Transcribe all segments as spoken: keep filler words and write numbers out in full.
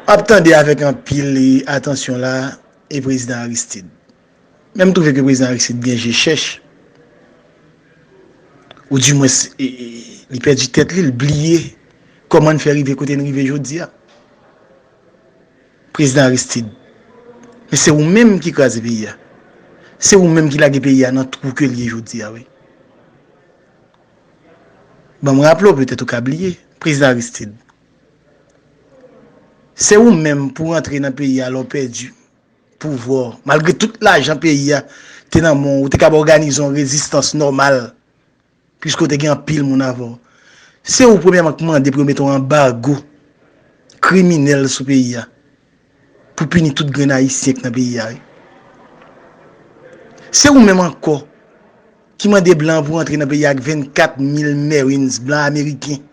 M ap tande avèk anpil, e, atansyon la, e prezidan Aristide. Men m twouve ke prezidan Aristide gen je chèch. Ou di mwens, e, e, li pèdi tèt li, li bliye kòman n fè rive kote n rive jodi a. Prezidan Aristide, men se ou menm ki kraze peyi a. Se ou menm ki lage peyi a nan twou ke l ye jodi a, wi. Ban m raple w, petèt ou ka bliye. Prezidan Aristide, se ou menm pou rantre nan peyi a lè w pèdi pouvwa w. Malgre tout lajan peyi a te nan men w, ou te kab òganize yon rezistans nòmal, piske w te gen anpil moun avè w. Se ou premyèman k mande pou yo mete yon anbago kriminèl sou peyi a, pou pini tout grenn Ayisyen k nan peyi a, wi. Se ou menm ankò ki mande blan pou rantre nan peyi a ak vennkat mil Marines blan ameriken.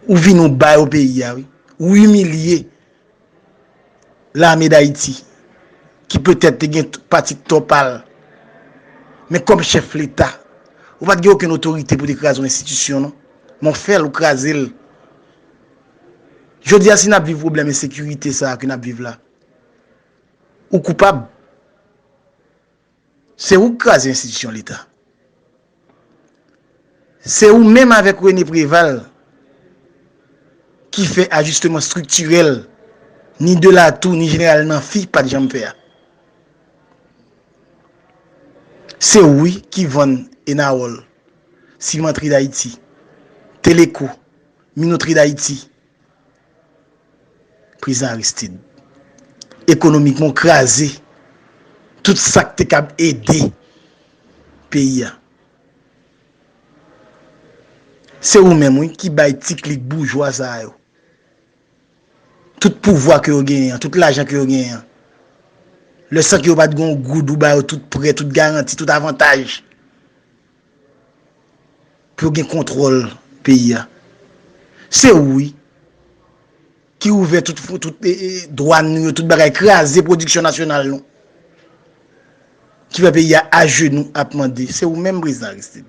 Ou vini, ou ba yo peyi a, wi. Ou imilye Lame Dayiti, ki petèt te gen t-, pati tò pa l. Men kòm chèf Leta, ou pa t gen okenn otorite pou te kraze yon enstitisyon, non. Men w fè l, ou kraze l. Jodi a, si n ap viv pwoblèm ensekirite sa a ke n ap viv la, ou koupab. Se ou k kraze enstitisyon Leta. Se ou menm avèk René Préval ki fè ajisteman estriktirèl, ni Delatour, ni Jeneral Namphy pa t janm fè a. Se ou, wi, ki vann Enawòl, Simantri Dayiti, Teleko, Minotri Dayiti, Prezidan Aristide. Ekonomikman, w kraze tout sa k te kab ede peyi a. Se ou menm, wi, ki bay ti klik boujwa sa yo tout pouvwa ke yo genyen an, tout lajan ke yo genyen an. Lè san ke yo pa t gen yon goud, ou ba yo tout prè, tout garanti, tout avantaj pou yo gen kontwòl peyi a. Se ou, wi, ki ouvè tout, tout, e, e, dwàn nou yo, tout bagay, kraze pwodiksyon nasyonal nou, ki fè peyi a ajenou ap mande. Se ou menm, Prezidan Aristide.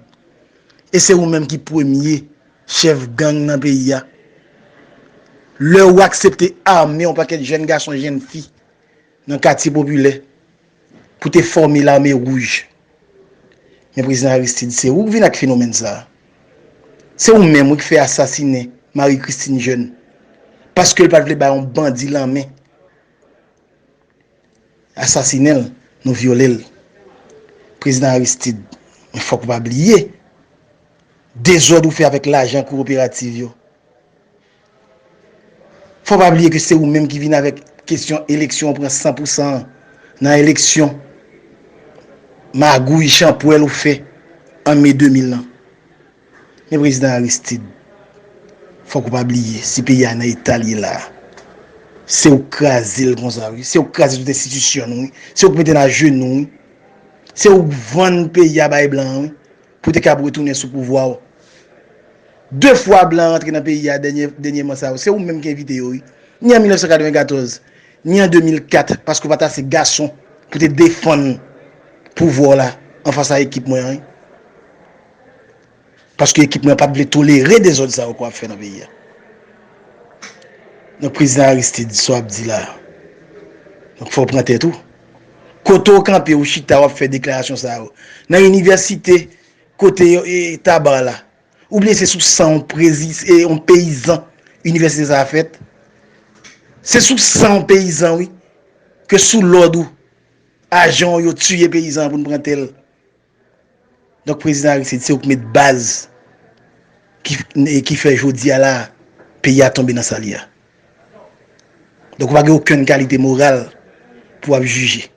E se ou menm ki premye chèf gang nan peyi a. Lè ou aksepte ame yon pakèt jèn gason, jèn fi nan katye popilè pou te fòme Lame Wouj. Men Prezidan Aristide, se ou k vin ak fenomèn sa a. Se ou menm, wi, ki fè asasinen Marie Christine Jeune, paske l pa t vle bay yon bandi lanmen. Asasinen l, nou vyole l. Prezidan Aristide, men fòk ou pa bliye dezòd ou fè avèk lajan kooperativ yo. Fò pa bliye ke se ou menm ki vin avèk kesyon eleksyon, ou pran san pou san an nan eleksyon, magouy, chanpwèl ou fè an me de mil lan. Men Prezidan Aristide, fòk ou pa bliye, si peyi a nan eta l ye la a, se ou k kraze l konsa, wi. Se ou k kraze tout enstitisyon nou, wi. Se ou k mete n ajenou, wi. Se ou k vann peyi a bay blan an, wi, pou te kab retounen sou pouvwa w. De fwa blan rantre nan peyi a dènye, dènyèman sa yo, se ou menm ki envite yo, wi. Ni an mil nèf san katrevenkatòz, ni an de mil kat, paske w pa t ase gason pou te defann pouvwa w la anfas a ekip mwen an, wi. Paske ekip mwen pa t vle tolere dezòd sa yo ke w ap fè nan peyi a. Donk, Prezidan Aristide, sa w ap di la a, donk, fò w pran tèt ou. Kote w kanpe, ou chita, w ap fè deklarasyon sa yo. Nan inivèsite, kote yo, e, Taba la. Ou bliye se sou san yon prezi-, e, yon peyizan inivèsite sa a fèt. Se sou san yon peyizan, wi, ke sou lòd ou, ajan w yo tiye peyizan an pou n pran tè l. Donk, Prezidan Aristide, se ou k met baz ki, e ki fè jodi a la, peyi a tonbe nan sa l ye a. Donk, ou pa gen okenn kalite moral pou w ap jije.